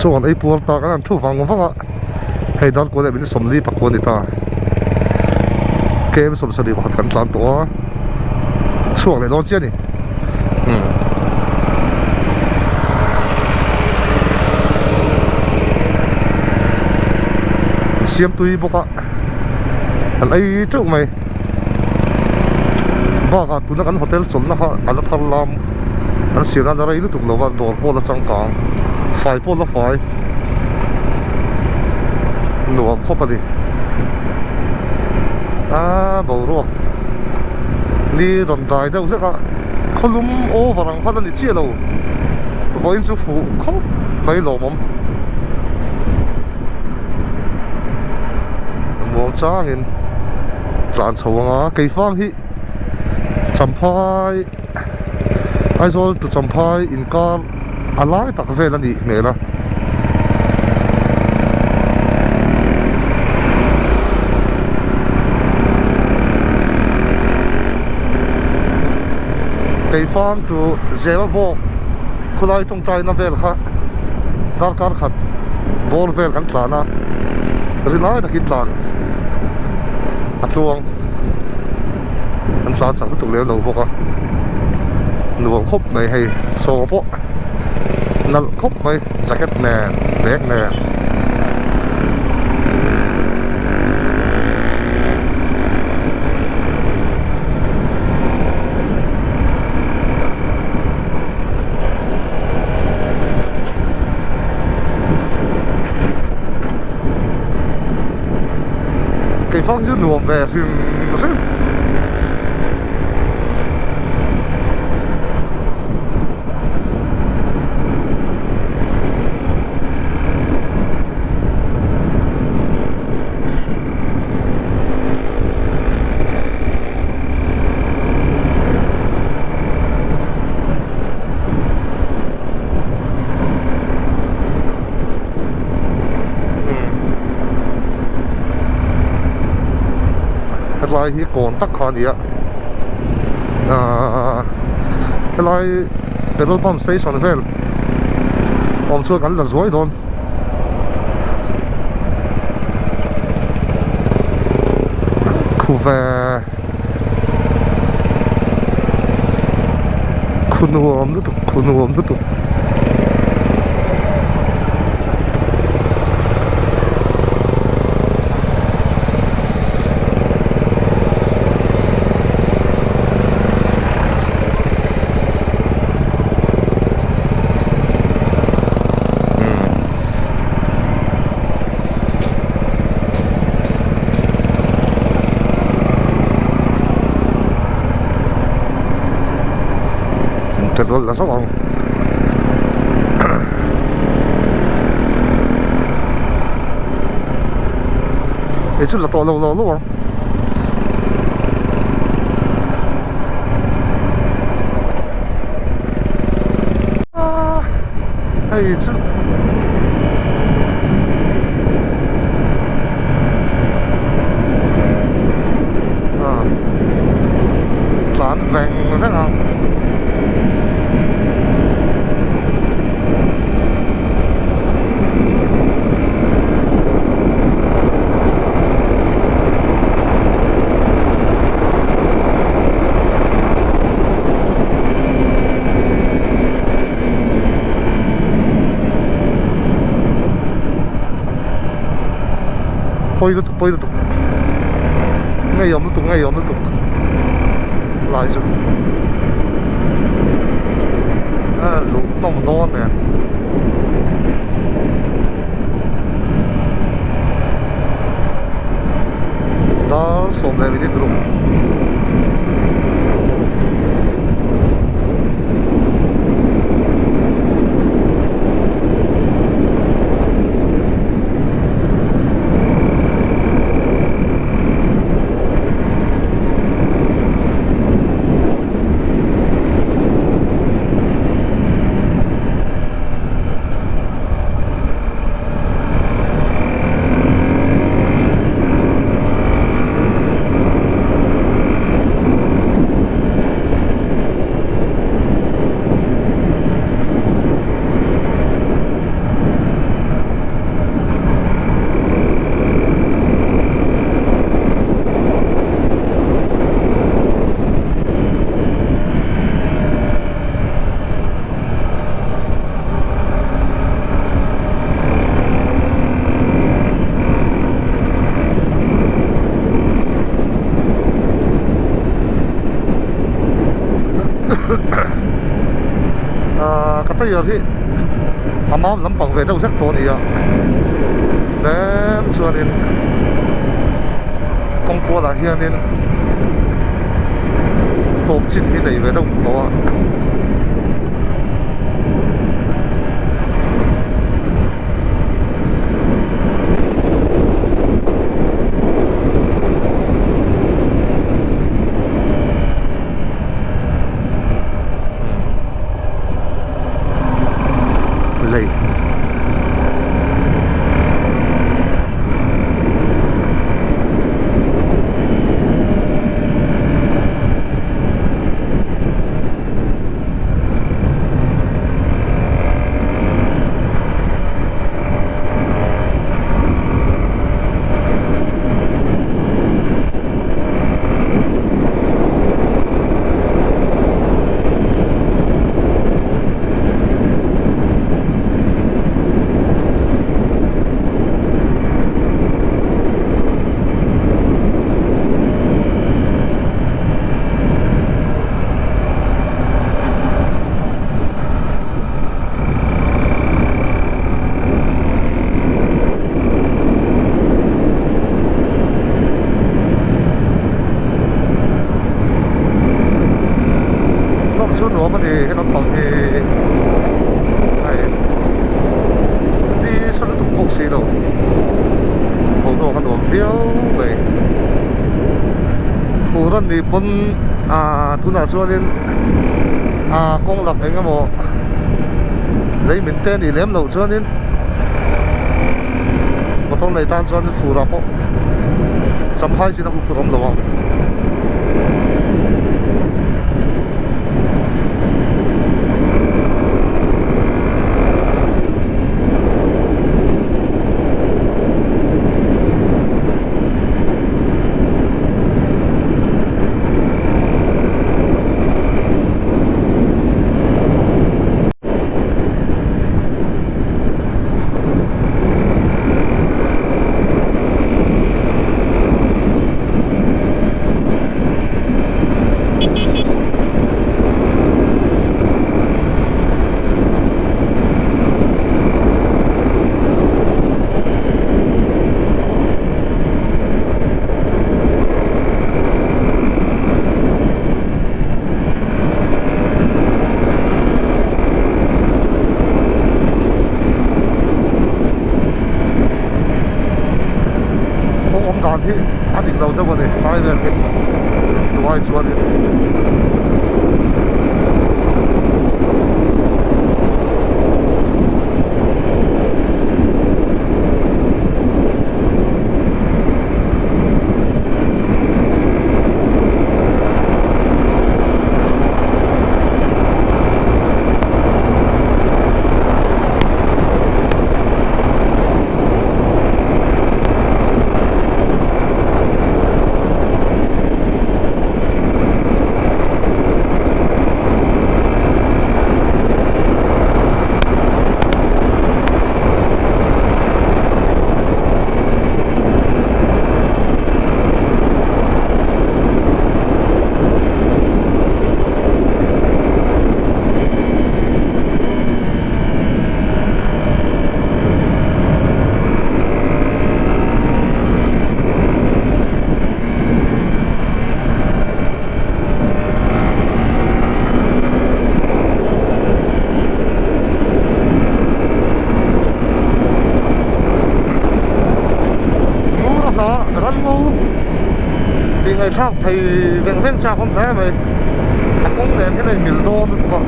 Chaw an ei puar tak an han thu vang vang a, hei darkaw leh min 40 pakua a ni ta. Km 71 kan tlan tawh a, chhuak leh dawn chiah a ni. Umm. Siam tui bawk a, an ei teuh mai. Bakah tuna kan hotel chawlhna kha a la thar lam an siam nan a rei lutuk lo va dawr pawh la changkang fai pawh la fai nuam khawp a ni aaa boruak ni rawn dai deuh hlek a khawlum over ang khan a ni chiah lo vawiin chu fuh khawp mai lawmawm muang changin tlan chho ang a keifang hi Champhai Aizawl to Champhai inkar a lai tak vel a nih hmel a. Keifang chu Zema bawk khulai tawngtaina vel kha darkar khat bawr vel kan tlan a rinai takin tlan a tluang an tlan chak lutuk lem lo bawk a nuam khawp mai hei saw pawh nalh khawp mai jacket nen bag nen. Keifang chu nuam ve hrim hrim. Hetlai hi kawn tak kha a ni a ahh helai petrol pump station vel awm chuan kan la zuai dawn. Khuve khu nuam lutuk khu nuam lutuk. Petrol la zawk ang hei chu la tawh lo lo lo ang. Hei chu tlan veng veng a. Pawi lutuk pawi lutuk ngeiawm lutuk ngeiawm lutuk lai chu a luh nawm dawn nen. Dar sawm leh minute ruk. tyre hi a mam lampang ve deuh zet tawh a ni a tlem chuanin kawng kualah hianin tawp chin hi nei ve deuh tawh a. Lei. Nawm chu nuam a ni he naupang hi hei nisa lutuk bawk si lo boruak a nuam viau mai fur a nih pawn ah tunah chuanin ah kawng lak eng emaw lei min te nih lem loh chuanin motor nei tan chuan fur ah pawh champhai zin a hu phur awm lo ang. Kawng awm dan hi a dik lo deuh a ni tlai vel hi duai chuanin. Ngur a hla ran ngo tih ngaihthlak thei veng veng chak awm hle mai a kawng nen hian a inmil dawn lutuk a.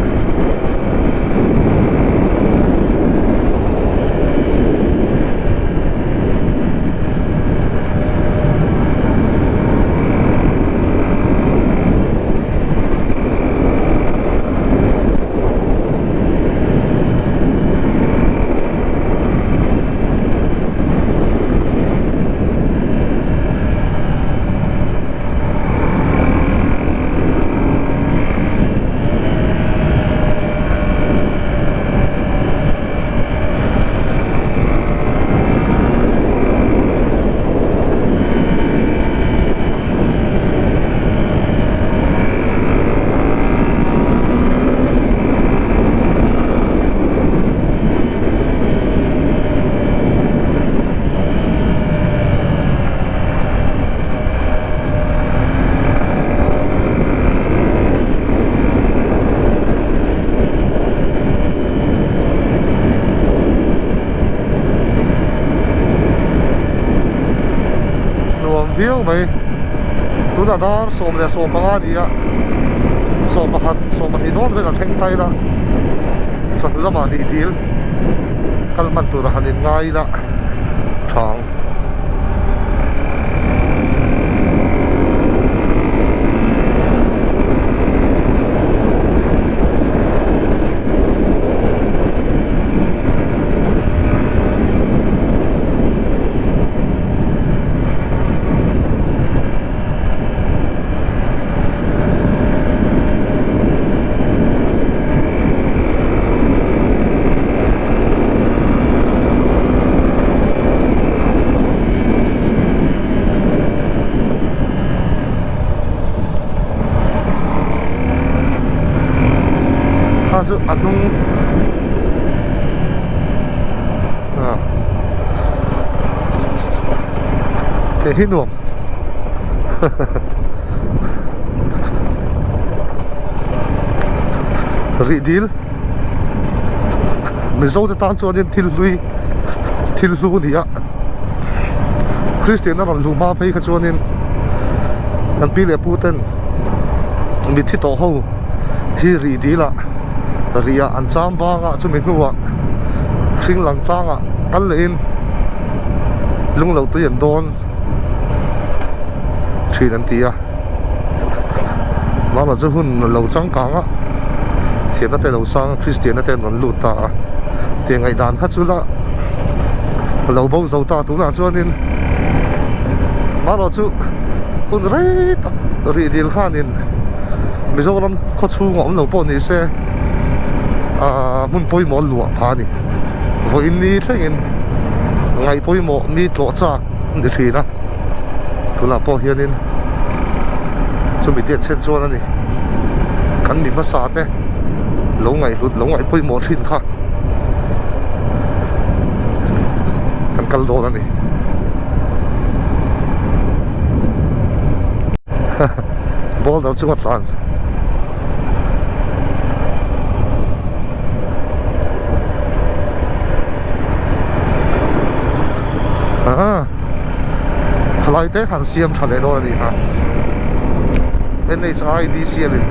viau mai. Tunah dar 10:15 a ni a, 11, 12 dawn vel a thleng ta ila, chawhnu lamah rih dil kal hman tur a han in ngai ila tha ang. Kha chu a hnung ah thei hi nuam Rih dil Mizo te tan chuanin thil hlui thil hlu a ni a Kristian a rawn hlu hma phei kha chuanin kan pi leh pu ten mitthi tawh ho hi rih dil ah rih ah an cham bang a chumi hnuah hring lang tlangah kal leh in lung lo tui an dawn thin an ti a mama chu hun lo changkang a thiamna te lo sang a Kristianna te an rawn lut ta a tiang ngaihdan kha chu la lo bo zo ta tunah chuanin marawh chu hun rei tak rih dil khanin Mizoram khaw chhungah awm lo pawh ni se ahh hmun pawimawh a luah phah a ni vawiin ni thlengin ngaih pawimawh mi tlawh chak a ni thin a tunah pawh hianin chumi te an chhen chuan a ni kan mi hmasa te lo ngaihhlut lo ngaih pawimawh thin kha kan kal dawn a ni. Boulder chunga tlan ah thalai te han siam tha leh dawn a ni kha N_H_I_D_C_L in.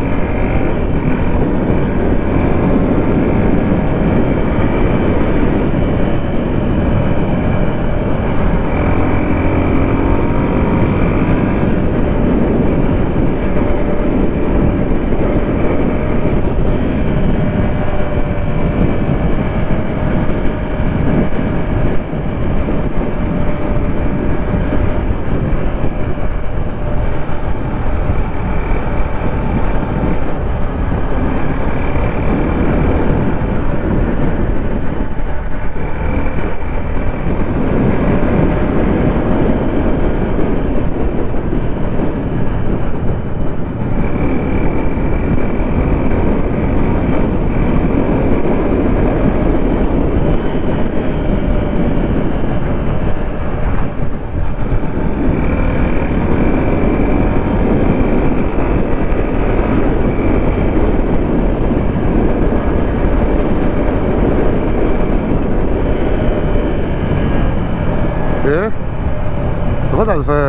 He va dal ve.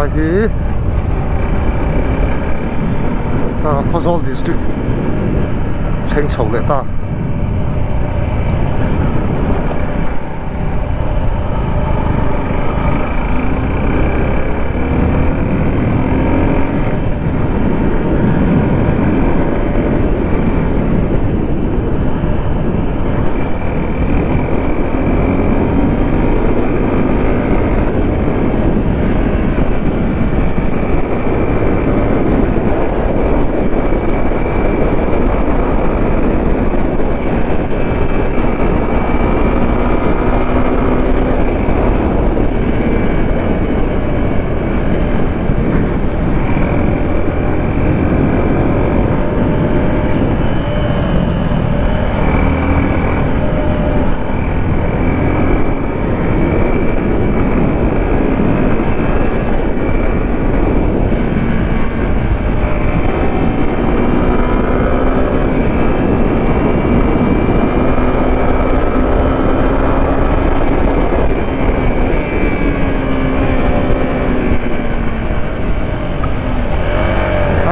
Helai hi Khawzawl district thleng chho leh ta.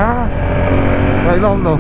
A ngaihnawm lo.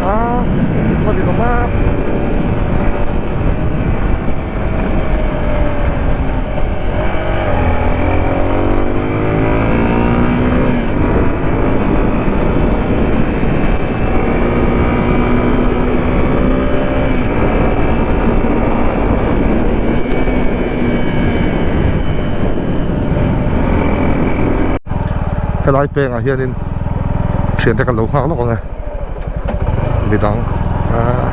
A khaw ni lo map. Helai pengah hianin thiante kan lo nghak lawk ang e midang ahh.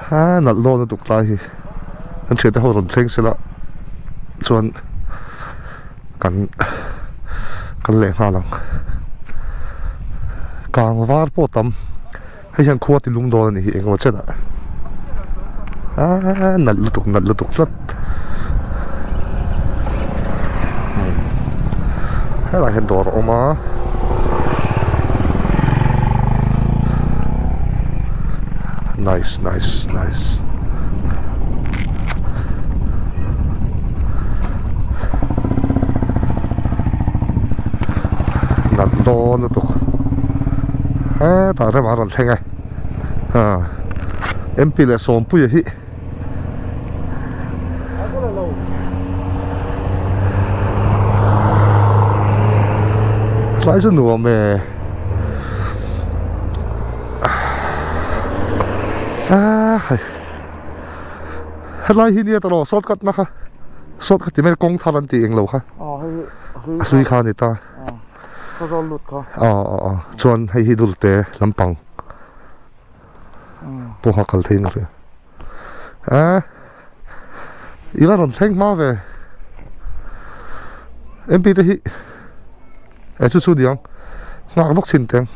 A nalh dawn lutuk tlai hi kan thiante ho rawn thleng sela chuan kan kal leh nghal ang kang var pawh tam hei hian khua ti lum dawn a ni hi engemaw chenah a nalh lutuk nalh lutuk tlat helaiah hian dawr a awm a. Nice nice nice nalh dawn lutuk hetah rem a rawn thleng e ah M_P leh Sawmpuia hi tlai chu nuam e ah hei helai hi nia tawh shortcut na kha shortcut ti mai kawng thar an tih englo kha a hlui kha a ni ta aw aw aw chuan hei hi dulte lampang. Pawha kal thei in ka hria a i la rawn thleng hma ve M P te hi e chu chu niang nghak vak chhin teng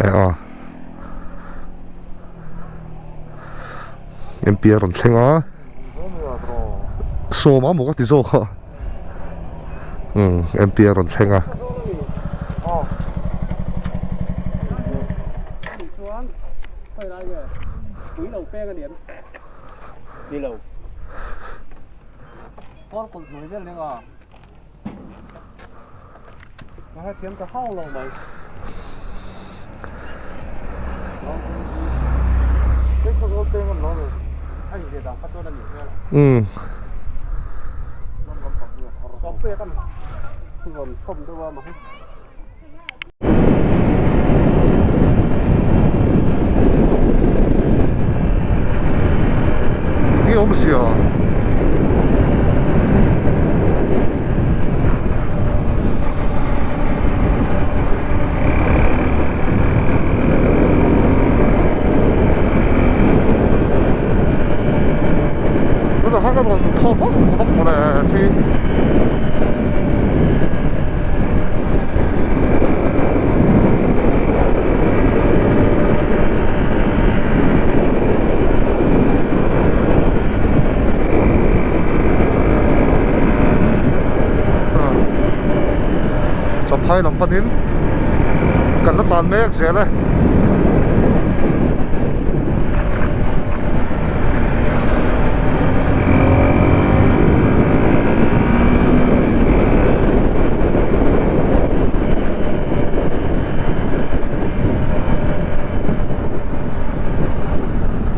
e aw M P a rawn thleng a sawm a maw ka ti zawk a. Umm M_P a rawn thleng a. Umm. Nge awmzia? Tunah khan a rawn thaw vak vak mawle khi. Champhai lam panin kan la tlan mek zel e.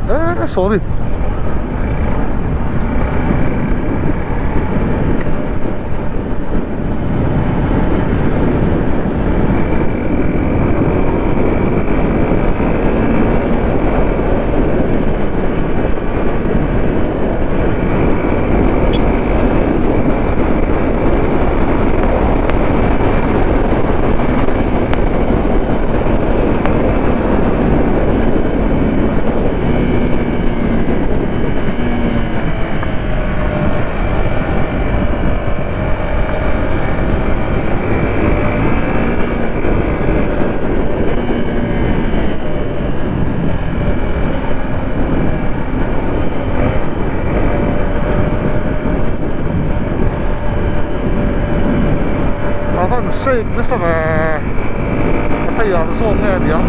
Eh, sorry. A van shake nasa ve a tayar zawk nge a niang.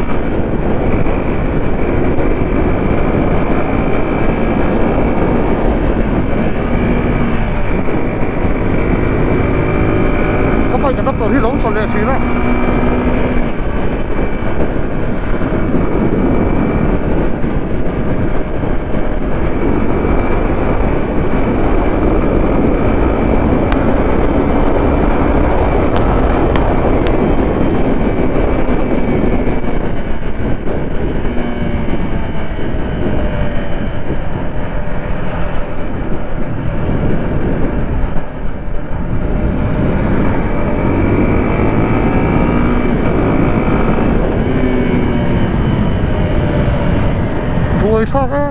Ka bike adapter hi lo tla leh thin a. Buai thlak a.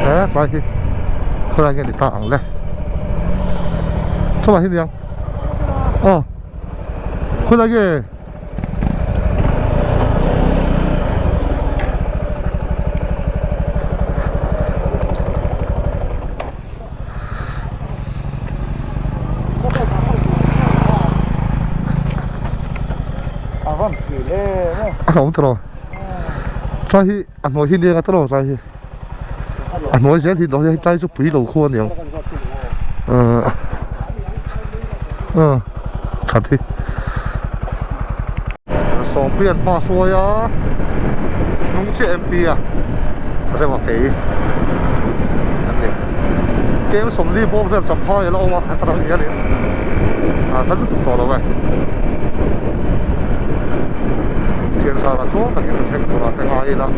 He tlai hi khawlai nge ni ta ang le chawlai hi niang aw khawlai nge A hlauhawm tawh lo tlai hi a hnuai hi nia tawh lo tlai hi a hnuai zel hi hei tlai chu pui lo khu a niang ahh ahh that hi sawmpuian hma hruai a hnung chiah mp a rema kei an ni kem sawmli bawr vel champhai a la awm a a rang hianin a hla lutuk tawh lo e thian zara chuan takin a thleng tur a te ngai ila.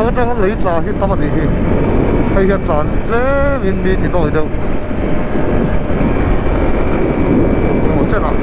Chho atanga lei tla hi tam a nih hi. Hei hian tlan tlem in mi ti nawi deuh. Engemaw chen ah.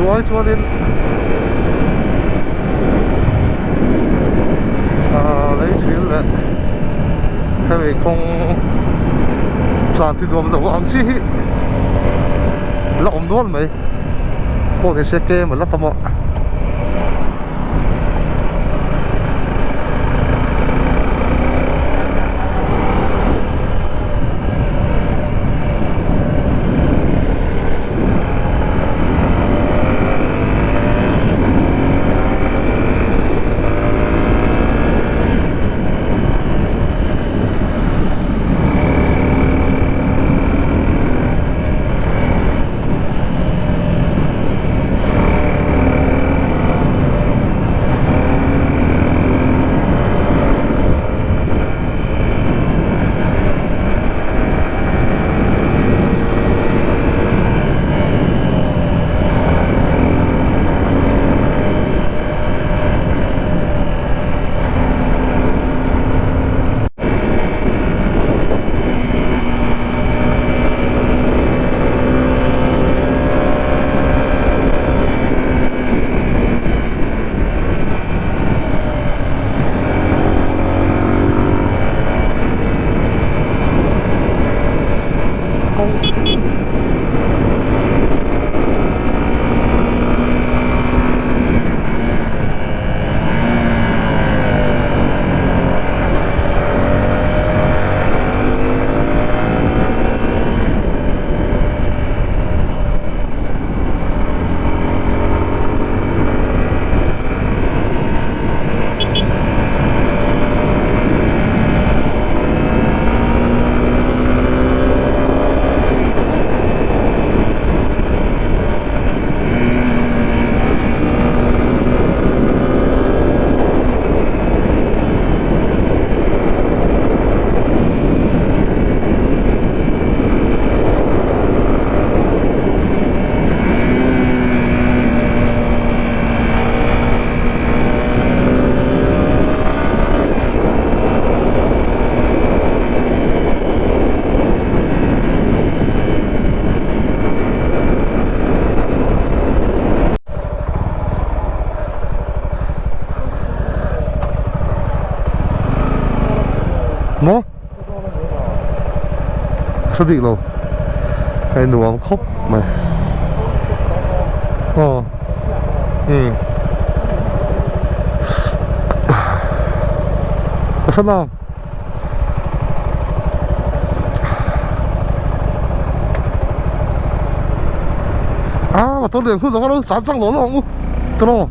Tuai chuanin ahh lei thil leh hemi kawng tlan ti nuam lo ang chi hi la awm nual mai pawh ni se tlem a la tam a. Maw? Hre bik lo. Hei nuam khawp mai. Aw. Umm. Ka hre nang. A motor lian khur zawng a lo tlan chang lo lo ang u tiraw.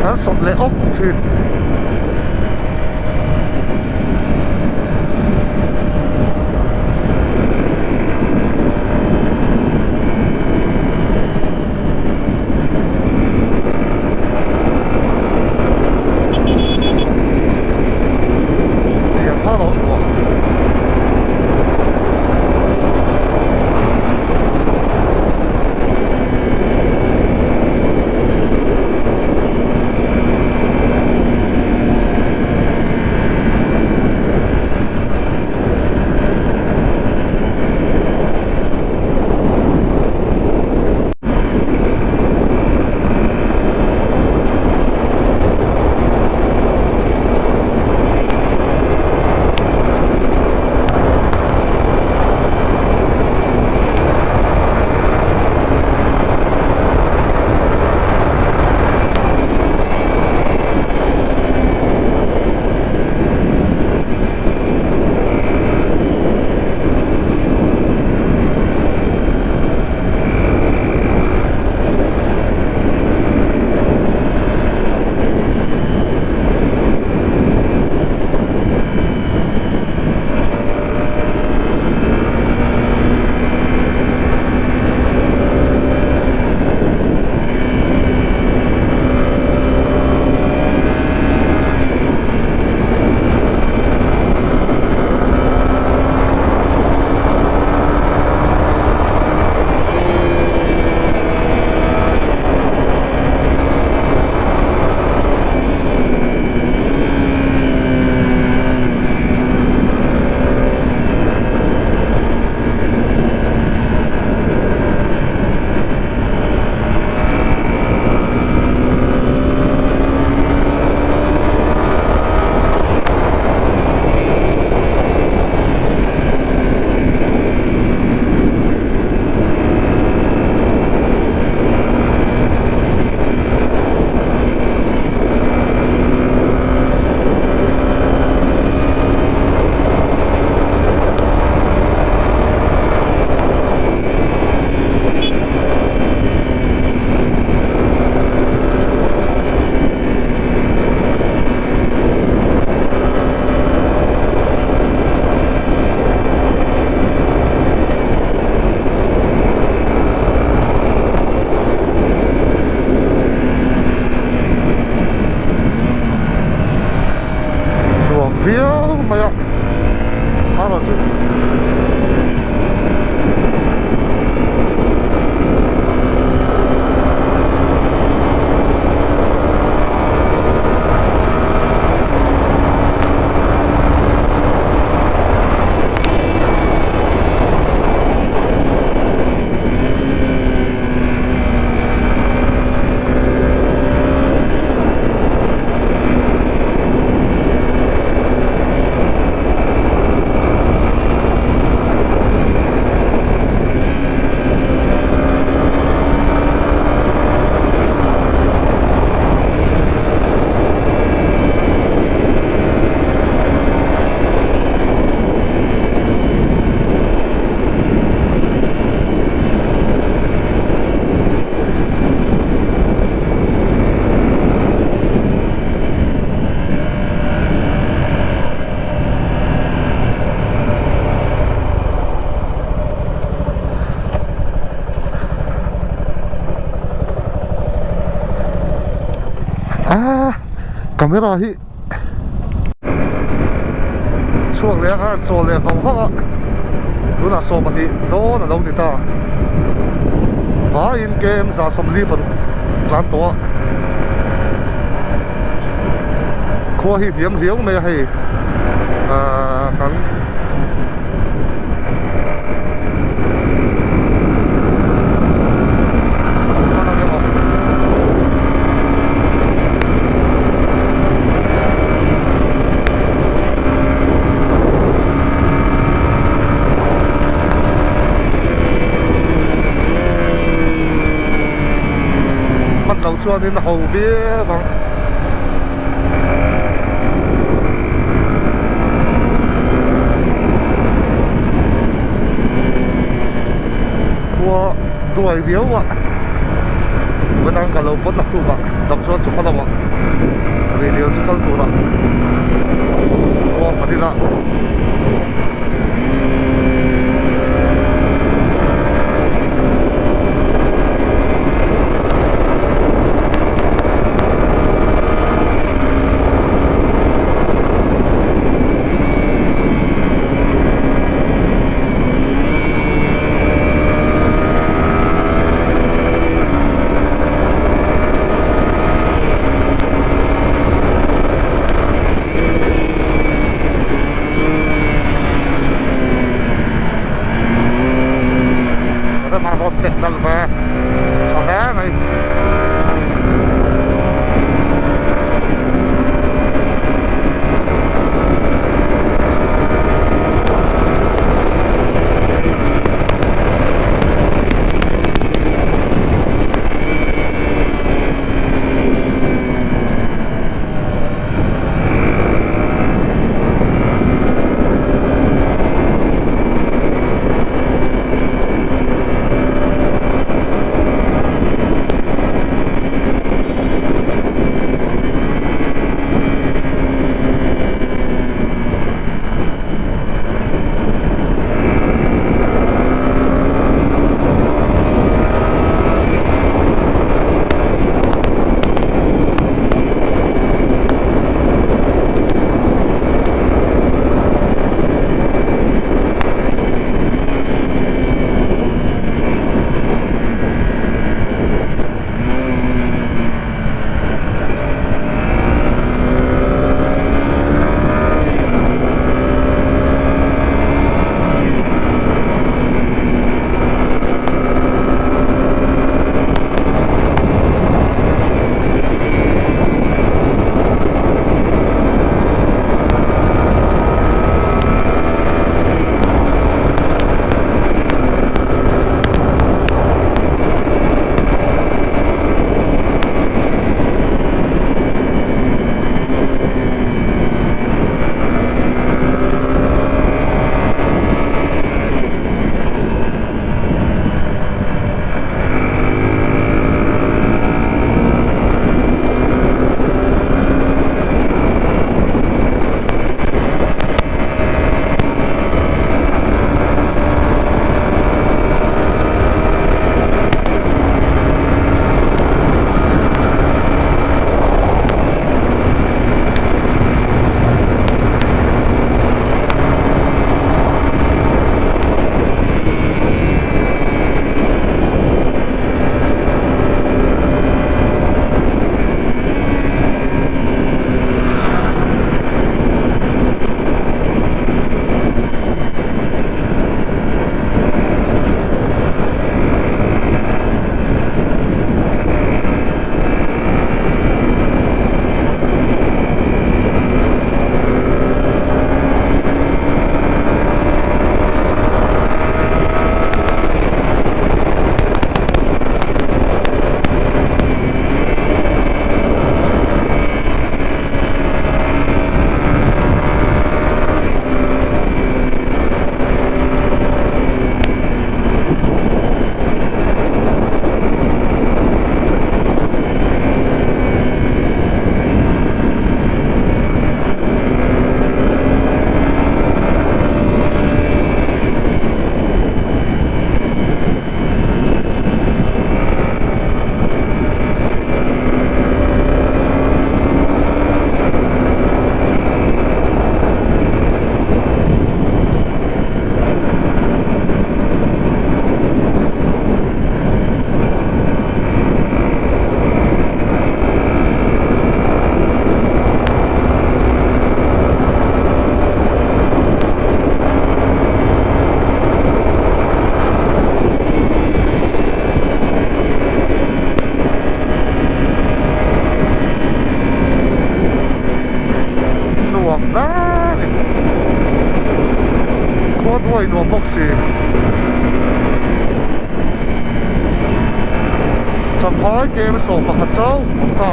Kan sawt leh awk thin. viau mai a erawh chu Ah camera hi chhuak leh a chawl leh vang vang a tunah 20 dawn a lo ni ta vaiin km 140 tlan tawh a khua hi hniam riau mai a hei ahh kan Hman lo chuanin a ho viau ang. Khua duai viau a, vawiin ka lo pawt naktuk a, dam chuan chu hma lamah rilial chu kal turah khua hman ila. Khua duai nuam bawk si. Champhai kem 11 chauh awm ta.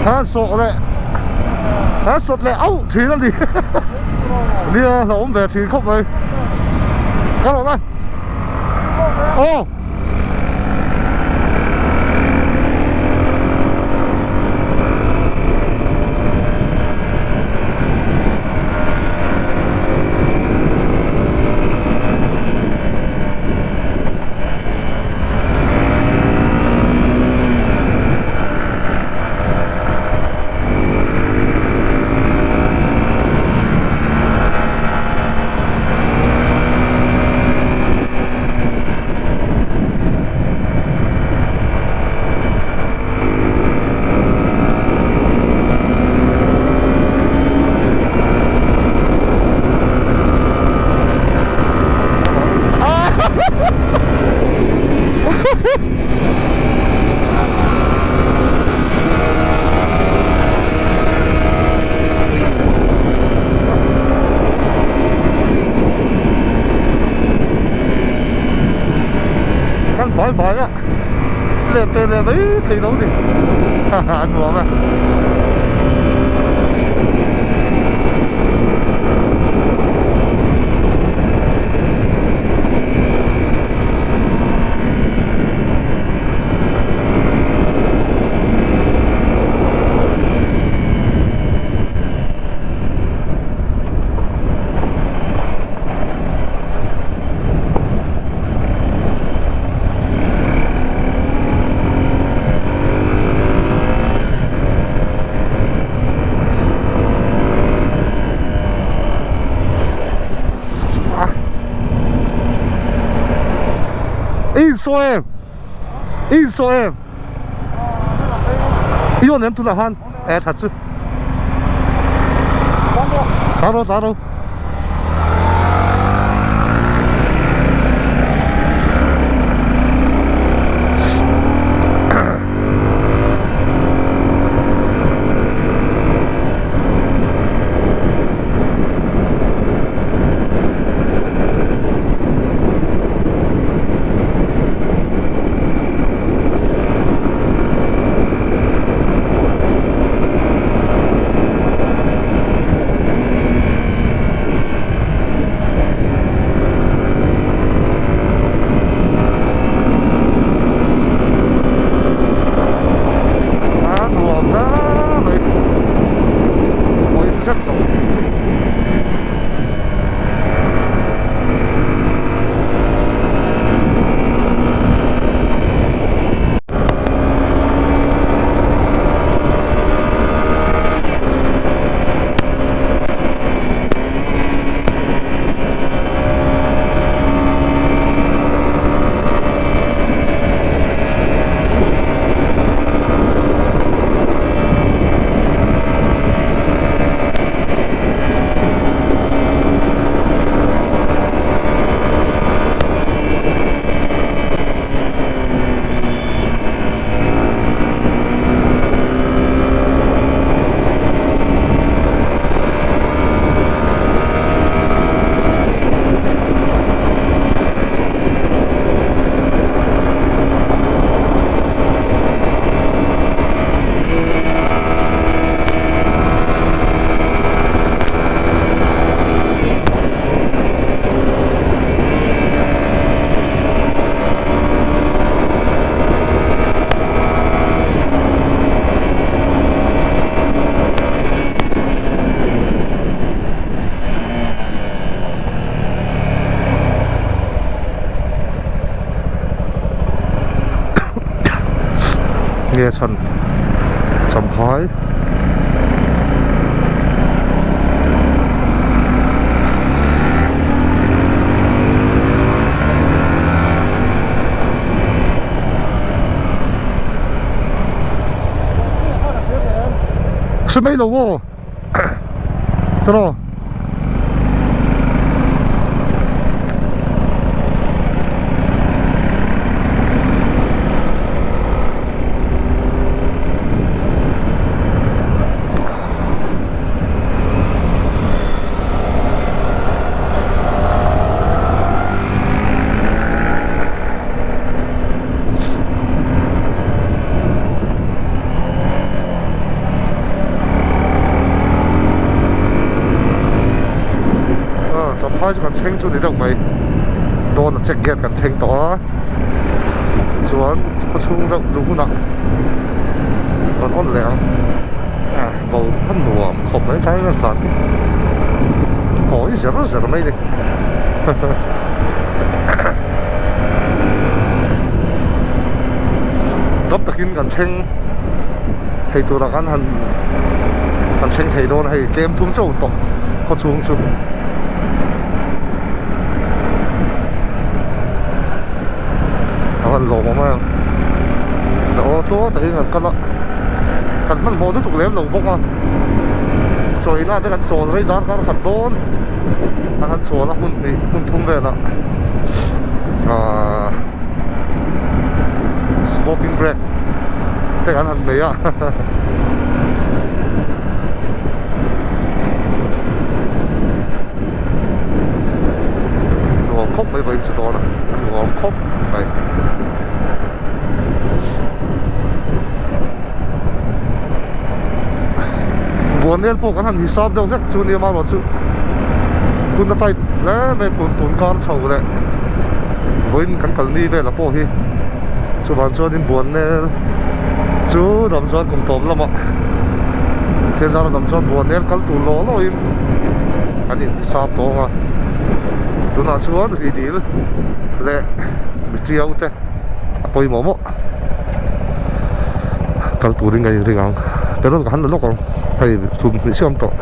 Han sawh leh han sawt leh auh thin a ni nia hlauhawm ve thin khawp mai ka rawh la aw. Kan bai bai a leh pe leh mai thei lo ni a nuam a. Insaw em insaw em i awn em tunah khan e that chu tlan rawh tlan rawh. Nge chhan Champhai. Hre mai lo aw tiraw. Champhai chu kan thleng chu ni deuh mai dawn a check gate kan thleng tawh a chuan khaw chhung deuh duh hunah rawn on leh ang bo a nuam khawp mai tlai vel tlan hi kawi zer zer mai a ni. Dam takin kan thleng thei turah kan han kan thleng thei dawn a hei tlem thum chauh tawh khaw chhung chu. A han lawm awm a aw tluang takin kan kal a kan hmanhmawh lutuk lem lo bawk a chawina te kan chawl rei darkar khat dawn an han chawl a hmun hnih hmun thum velah ahh smoking break te kan han nei a. Nuam khawp mai vawiin chu dawn a a nuam khawp mai. Buanel pawh kan han hisap deuh hlek chu nia marawh chu hun a tight hle mai tun tun kar chho leh vawiin kan kal ni velah pawh hi chuvang chuanin Buanel chu dam chuan kum tawp lamah Thianzara dam chuan Buanel kal tur law lawin an inhisap tawng a tunah chuan rihdil leh mitiau te a pawimawh mawh. Kal turin ka inring ang petrol ka han la lawk ang hei thum hnih siam tawh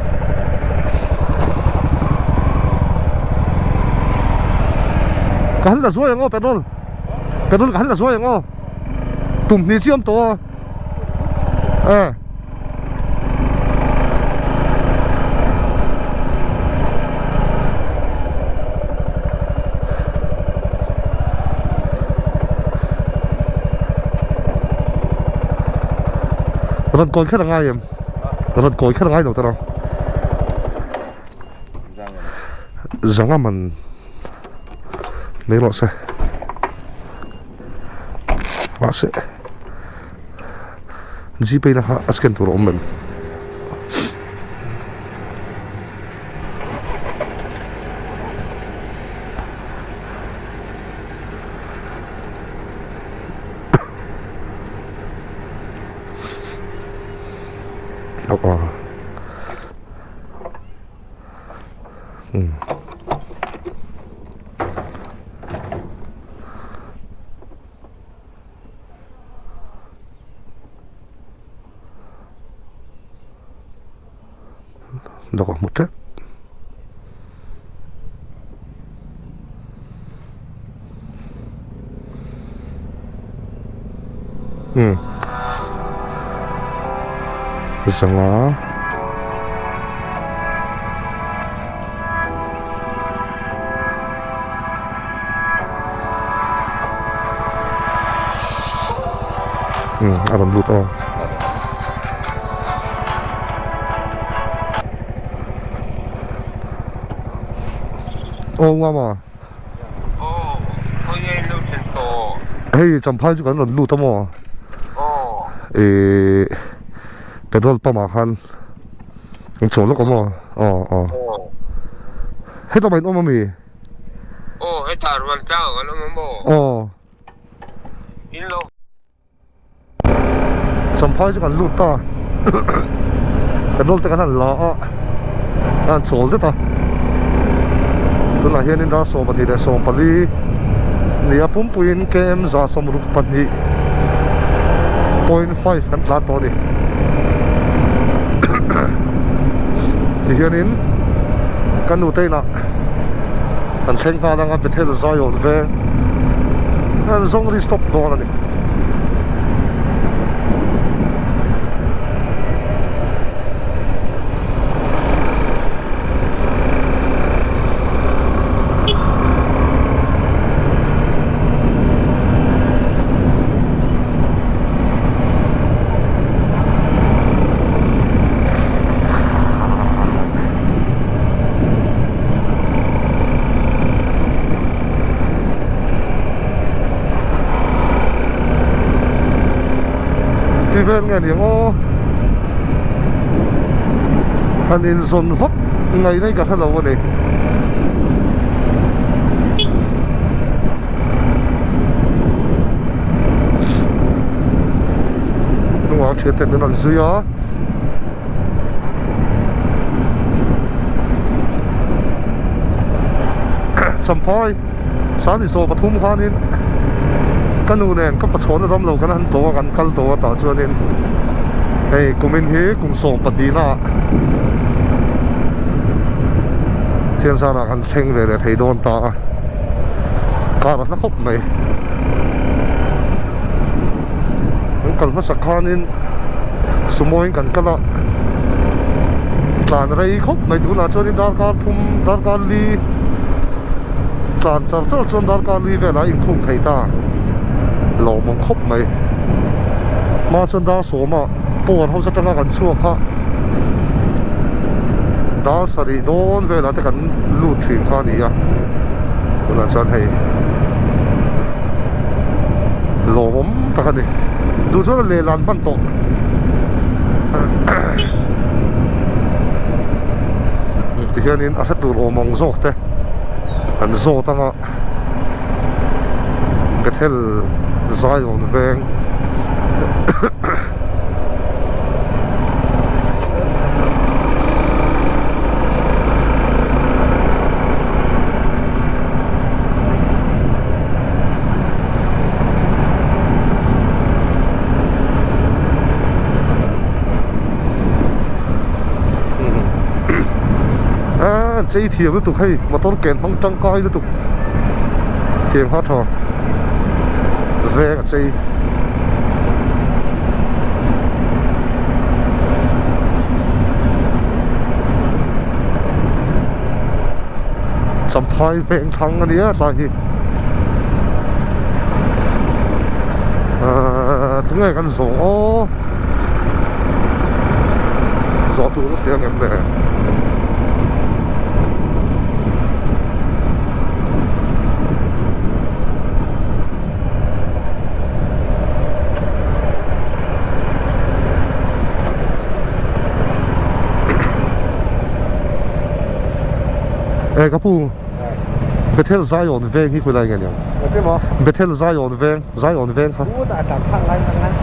ka han la zuai ang aw petrol petrol ka han la zuai ang aw tum hnih siam tawh a eh. Rawn kawi kher a ngai em? Rawn kawi kher a ngai lo tawh ang. Zanga man mai rawh se. Mahse Gpay na kha a scan tur a awm em? Dawk a hmu tep. Umm zanga. Umm a rawn lut aw. Aw ngama. Aw khawi nge in lo thlen tawh. Hei champhai chu kan rawn lut a maw. Aw. Ihh petrol pump ah khan an chawl lawk a maw. Aw aw. Hetah mah in awm ami? Aw hetah rual tlang an awm a maw? Aw. In lo. Champhai chu kan lut ta petrol te kan han la a a han chawl det a tunah hianin dar 12 leh 14 nia pumpuiin km 162. Point 5 kan tlan tawh a ni. Tihianin ka nu te inah kan thleng nghal anga Bethel Zion veng an zawng ri stop dawn a ni. Ti vel nge ni ang aw han inzawn vak ngaihna hi ka hre lo a ni. Hnungah thian te min rawn zui a. Champhai Sani 13 khanin ka nu nen ka pachhawn ram lo kan han tawh a kan kal tawh a tah chuanin hei kumin hi kum 12 na ah thian zarah kan thleng ve leh thei dawn ta a kar a hla khawp mai kan kal hmasak khanin sumo in kan kal a tlan rei khawp mai tunah chuanin darkar thum darkar li tlan char char chuan darkar li velah a inkhung thei ta lawmawm khawp mai hma chuan dar sawma power house atanga kan chhuak kha dar sarih dawn velah te kan lut thin kha a ni a tunah chuan hei lawmawm tak a ni duh chuan a lehlan hman tawh tihianin a hre tur awm ang zawk te an zawt anga Bethel Zion veng. Chei thiam lutuk hei motor ken hmang tangkai lutuk tiang kha tha veng a chei. Champhai veng thlang a nia tlai hi ahh tunge kan zawng aw zawh tur a hria ngem le. Eh ka pu Bethel Zion veng hi khawilai nge niang Bethel Zion veng Zion veng kha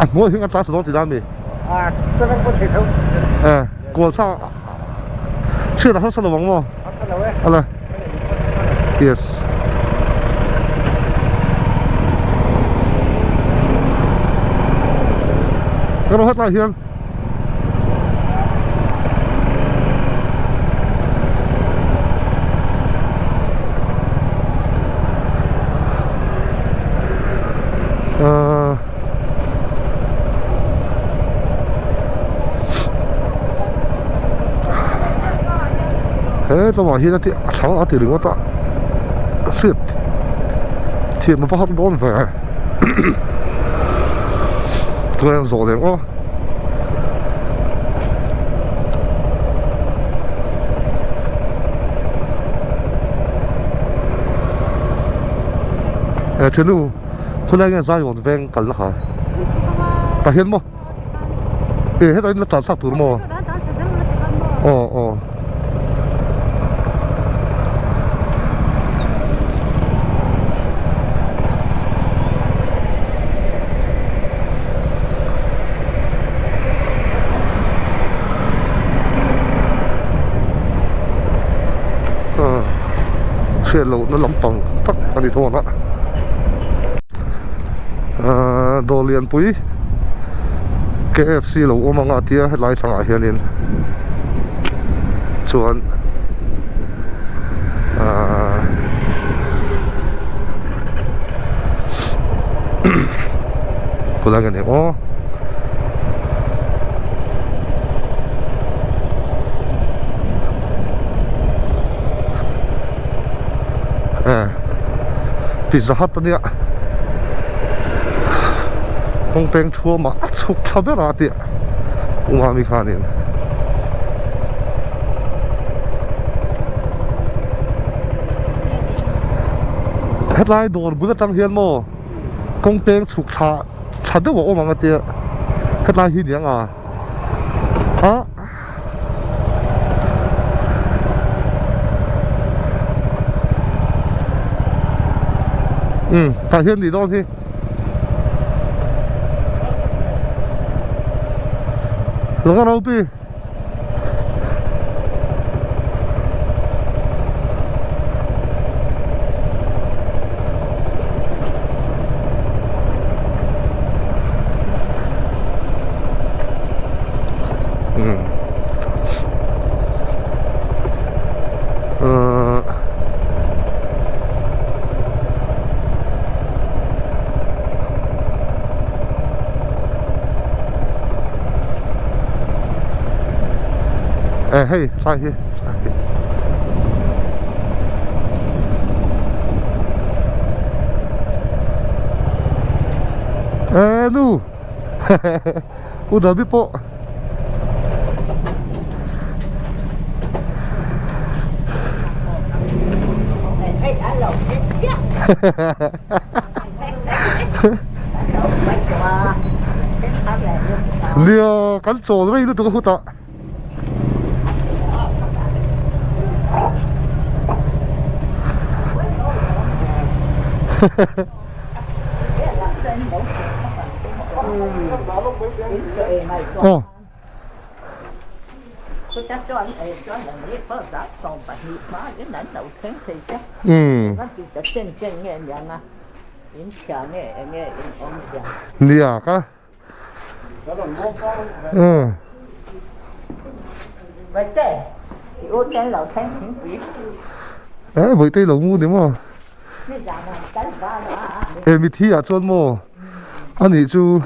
a hnuai hi an tlan thla dawn tih dan mi eh kual thla Hriat a harsa lo ang maw? Harsa lo e. Ala. Yes. Ka ro hetlai hian Uh He tlawmah hian a ti a thlang a ti ringawt a hriat thiam a va har dawn ve tunah hian zawh leh ang aw. Eh thiannu. Khawlai nge Zion veng kalna kha tah hian maw eh hetah hian la tlan thlak tur maw aw aw hriat lohna lampang tak a ni dawn a. Ahh dawr lianpui KFC lo awm ang a tia helai thlangah hianin chuan ahh khawlai nge ni aw. Pizza Hut ania kawng peng thuamah a chhuk thla ber a tih umami khanin hetlai dawr bul atang hian maw kawng peng chhuk thla thla deuh a awm ang a tia hetlai hi niang a a. Umm tah hian nih dawn hi. Laka ropi. Eh hei tlai hi tlai hi eh nu U Dabi pawh Nia kan chawl rei lutuk a hutah. Aw. Umm. Nia ka. Umm. Eh vawihtei lo ngu ni maw? Eh mithi ah chuan maw? Anih chu.